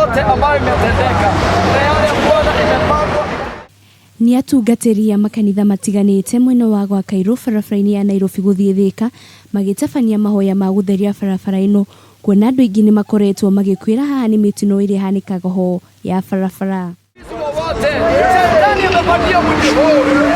Yote ambayo imetendeka na yale Bwana imepangwa. Nĩ atungatĩri a makanitha matiganĩte mwena wa gwa Kairũ barabara-inĩ ya Nairobi gũthiĩ Thĩka magĩtabania mahoya ma gũtheria barabara ĩno kuona andũ aingĩ nĩ makoretwo magĩkuĩra haha nĩ mĩtino ĩrĩa ĩhanĩkaga ho ya barabara. Wote shetani amepatia mwili huu.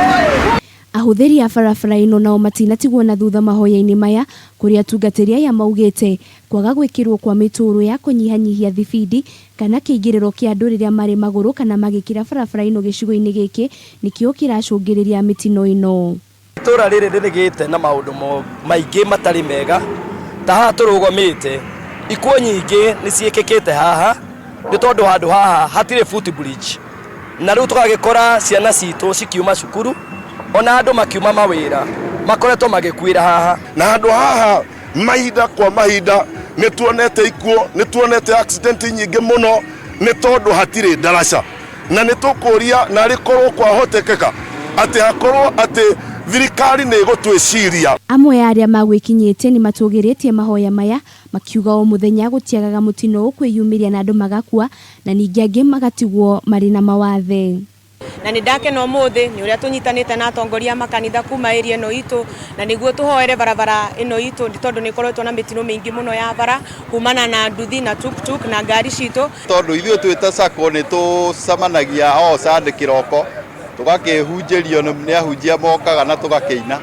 Ahũthĩri a barabara ĩno nao matinatigwo na thutha mahoya-inĩ maya kũrĩa atungatĩri aya maugĩte kwaga gwĩkĩrwo kwa mĩtũrũ ya kũnyihanyihia thibindi kana kĩingĩrĩro kĩa andũ rĩrĩa marĩ magũrũ kana magĩkĩra barabara ĩno gĩcigo-inĩ gĩkĩ nĩkĩo kĩracũngĩrĩria mĩtino ĩno. Itũra rĩrĩ rĩrĩgĩte na maũndũ maingĩ matarĩ mega ta haha tũrũgamĩte ikuũ nyingĩ nĩ ciĩkĩkĩte haha nĩ tondũ handũ haha hatirĩ foot bridge na rĩu tũgagĩkora ciana citũ cikiuma cukuru ona andũ makiuma mawĩra makoretwo magĩkuĩra haha. Na handũ haha mahinda kwa mahinda nĩ tuonete ikuũ, nĩ tuonete accident nyingĩ mũno nĩ tondũ hatirĩ ndaraca. Na nĩ tũkũria narĩ korwo kwahotekeka atĩ hakorwo atĩ thirikari nĩ ĩgũtwĩciria. Amwe a arĩa magwĩkinyĩtie nĩ matũgĩrĩtie mahoya maya makiuga o mũthenya gũtiagaga mũtino ũkwĩyumĩria na andũ magakua na ningĩ angĩ magatigwo marĩ na mawathe. Na nĩ ndakena ũmũthĩ nĩ ũrĩa tũnyitanĩte na atongoria a makanitha kuma area ĩno itũ na nĩguo tũhoere barabara ĩno itũ nĩ tondũ nĩ ĩkoretwo na mĩtino mĩingĩ mũno ya bara kumana na nduthi na tuktuk na ngari citũ. Tondũ ithuĩ twĩ ta sacco nĩ tũcemanagia o Sunday kĩroko tũgakĩhunjĩrio nĩ ahunjia mokaga na tũgakĩina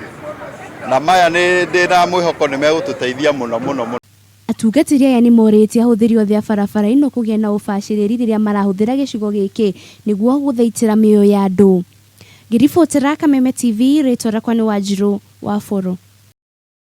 na maya nĩ ndĩna mwĩhoko nĩ megũtũteithia mũno mũno mũno. Atungatĩri aya nĩ morĩtie ahũthĩri othe a barabara ĩno kũgĩa na ũbacĩrĩri rĩrĩa marahũthĩra gĩcigo gĩkĩ nĩguo gũthaitĩra mĩoyo ya andũ. Ngĩribotera Kameme TV, rĩtwa rĩakwa nĩ Wanjirũ wa Boro.